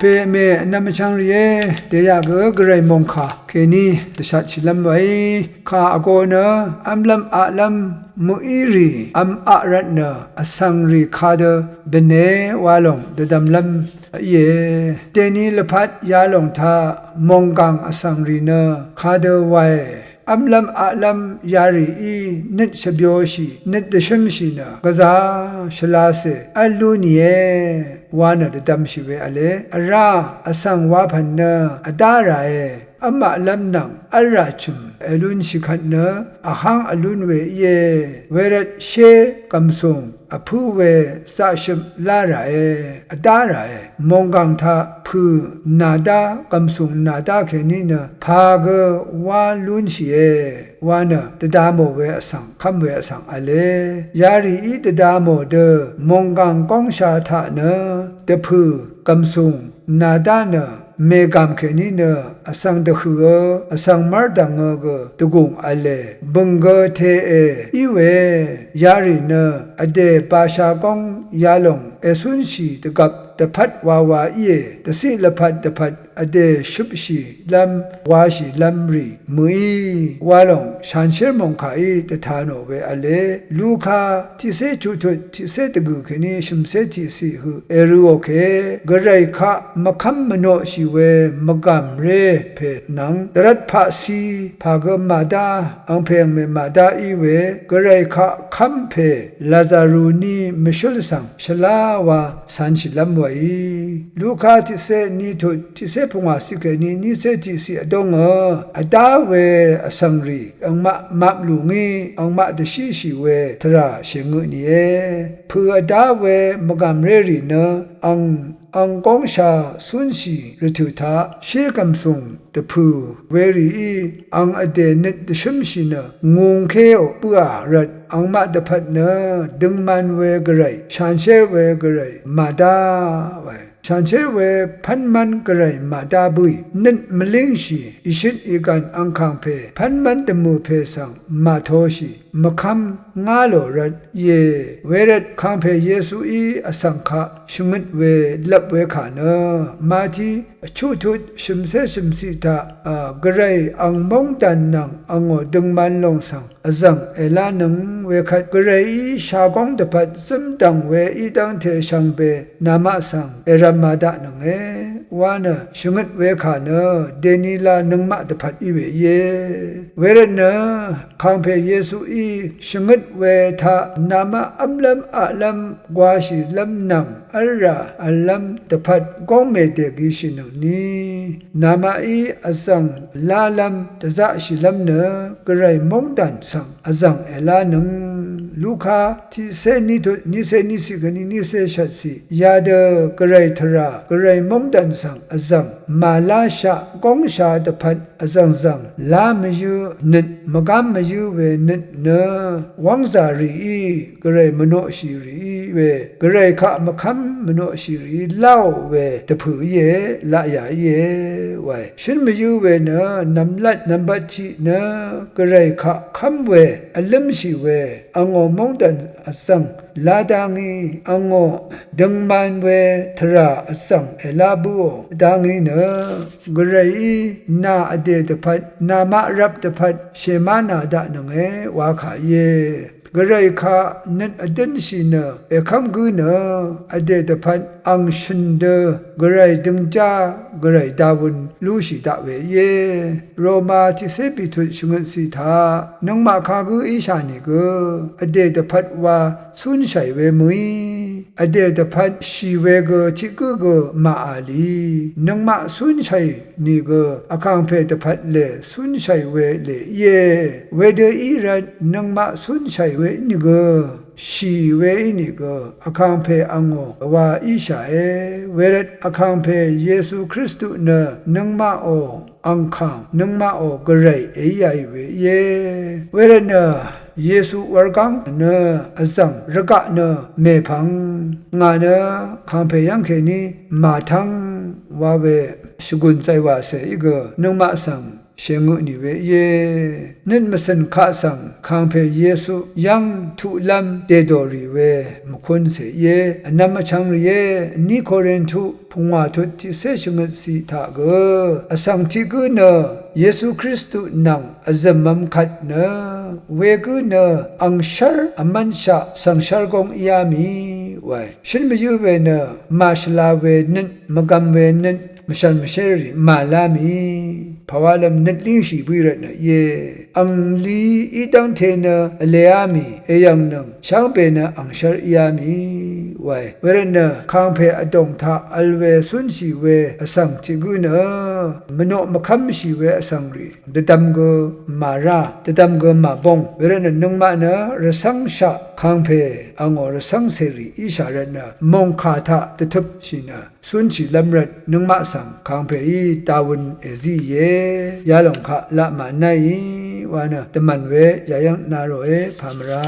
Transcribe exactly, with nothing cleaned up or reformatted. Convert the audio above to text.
Pè mè vnvm vchvng rìé, dèyaq gø gvray mòngkà kèní dvshatshìlv́m wàí, kà vgō nø v́mlv́m aqlv́m mø̀í rì v́m aq rvtnø vsvng rì kadø bv̀ne wa lòng dvdvmlv́m íe. Dèni lvpat yalòng taq mònggàng vsvng rì nø kadø wae. V́mlv́m aqlv́m yarìí nøt shvbyoshì, nøt dvshǿmshì nø gvzà shvlacè v́l lú nìe wa nø dvdvmshì we v̄le. Vrá vsvng wapv̀n nø vdá ràe. V́m aqlv́m nvng v́lrà chø̀m èlunshì kvt nø vháng vlún we íe. Wervt shé gv̀msùng vpǿ we zaqshøp lá ràe, vdá ràe. Mònggàng taq pø̀ nàdá, gv̀msùng nàdá kèní nø pà gø wá lúnshìe wa nø dvda mò we vsvng, kv́m we vsvng v̄le. Yarìí dvda mò dø mònggàng góngsha taq nø dvpø̀ gv̀msùng nàdá nø mègàm kèní nø vsvng dvhø̀ø, vsvng mv́rdv̀ngø gø dvgùng v̄le. Bø̀ng gø teqe í we yarì nø vdè basha góng yalòng ècúnshì dvgvp dvpvt wawa íe. Dvciq lvpat dvpvt vdè shøpshìlv́m washìlv́m rì mø̀í wa lòng shanshér mòngkàí dvta nò we v̄le. Luka tiqcé chuqtut tiqcé dvgø̀ kèní shø̀mcé tiqciq høq èrø̄ò ke. Gvray kaq mvkv́m mvnoqshì we mvgàmré pè nvng dvrvt paqci pà gø màdá, angpè angmè màdá í we. Gvray kaq kv́m pè Lazaru ní mvshǿl svng shvlá wa canshìlv́m wèí. Luka tiqcé ní tut tiqcé pungwà ciq kèní nícé tiqciq vdóngø vdá we vsvng rì angmaq map lù ngí angmaq dvshíshì we tvrà shèngø nìe. Pø̀ vdá we mvgàmré rì nø ang, ang góngsha cúnshì rvtø̀ taq shé gv̀msùng dvpø̀ werìí ang vdè nøt dvshǿmshì nø ngūngkéò bǿà rvt angmaq dvpvt nø døngman we gvray, shanshér we gvray màdá wae. Shanshér we pv́nmv́n gvray màdá bǿì nøt mvlíngshì ìshøt ìgv̀n angkàngpè pv́nmv́n dvmø̀pè svng màtoshì mvkv́m ngá lò rvt íe. Wervt kàngpè Yesuí vsvng kaq shvngøt we lvp we kà nø Mati vchuqtut shø̀mcé shø̀mciq taq, a, gvray ang móngdàn nvng angò døngman lòng svng vzv̀ng èlánøng wekvt gvrayí shagóng dvpvt zǿmdv̀ng we í dv́ngte shvngbe namaq svng èrv̄m màdaqnønge wa nø shvngøt we kà nø dènila nøngmaq dvpvt í we íe. Wervtnø kàngpè Yesuí shvngøt we taq namaq v́mlv́m aqlv́m gwashìlv́m nvng v́lrà v̀llv́m dvpvt góngmè dègishìnøngni namaqí vzv̀ng lálv́m dvzaqshìlv́m nø gvray móngdàn svng vzv̀ng èlánøng. Luka tiqcé ní tut nícé níciq kèní nícé shvtciq yadø gvray tvrà gvray móngdàn svng vzv̀ng màláshaq góngsha dvpvt vzv̀ngzv̀ng lá mvyǿ nøt mvgám mvyǿ we nøt nø wv́ngzà rìí gvray mvnoqshì rìí we gvray kaq mvkv́m mvnoqshì rìí láò we dvpø̀ íe, laqyà íe wae. Shǿn mvyǿ we nø nv̀mlat nv̀mbat tiq nø gvray kaq kv́m we vlǿmshì we angò móngdàn vzv̀ng lá dá ngí angò døngman we tvrà vzv̀ng èlá bǿò dá ngí nø gvrayí nà vdè dvpvt namaq rvp dvpvt shèmá nà daqnønge wa kà íe. Gvray kaq nøt vdǿnshì nø èkv́m gǿ nø vdè dvpvt ang shø̀n dø gvray døngjá gvray dawøn lúshì daq we íe. Roma tiqcé bìtut shvngøtcì taq nøngmaq kagǿ íshà nìgø vdè dvpvt wa cúnshàì we mø̀í vdè dvpvt shì we gø tiq gǿ gø màà lì nøngmaq cúnshàì nìgø vkàngpè dvpvt lè cúnshàì we lè íe. Wedø í rvt nøngmaq cúnshàì we ínìgø shì we ínìgø vkàngpè angò wa íshàe. Wervt vkàngpè Yesu Kristu nø nøngmaqò angkàng nøngmaqò gvray èíāì we íe. Wervtnø Yesu wurgáng nø vzv̀ng rvgaq nø mèpvng ngà nø kàngpè yv́ng kèní màtv́ng wa we shvgùn zaywàcèí gø nøngmaq svng shèngø nì we íe. Nøt mvcø̀n kaq svng kàngpè Yesu yv́ng tuqlv́m dèdò rì we mvkúncè íe. Vnvm vchvng rìé, vní Korintu pungwà tut tiqcé shvngøt ciq taq gø vsvng tiq gǿ nø Yesu Kristu nvng vzø̀mvm kvt nø wegǿ nø angshv́r vmv́nshaq svng shv́rgóng íá mì wae. Shǿn mvyǿ we nø màshvla we nøt, mvgvm we nøt, mvshv̀n mvshérrì màlá mì. Pàwálv́m nøt língshì bǿì rvtnø íe. Angli í dv́ngte nø vleá mì, èyv̀ng nøng shvngbe nø angshv́r íá mì wae. Wervtnø kàngpè vdòng taq vl we cúnshì we vsvng tiq gǿ nø mvnoq mvkv́mshì we vsvng rì dvdvm gø màrá, dvdvm gø màbóng. Wervtnø nøngmaq nø rvcv́ngshaq kàngpè angò rvcv́ngcèrì íshà rvtnø mòngkà taq dvtøpshì nø cúnshìlv́m rvt nøngmaq svng kàngpèí dawøn èzíìe. Yalòng kaq laq mànáìí wa nø dvmv̀n we yayv́ng na ròe pà mvrá.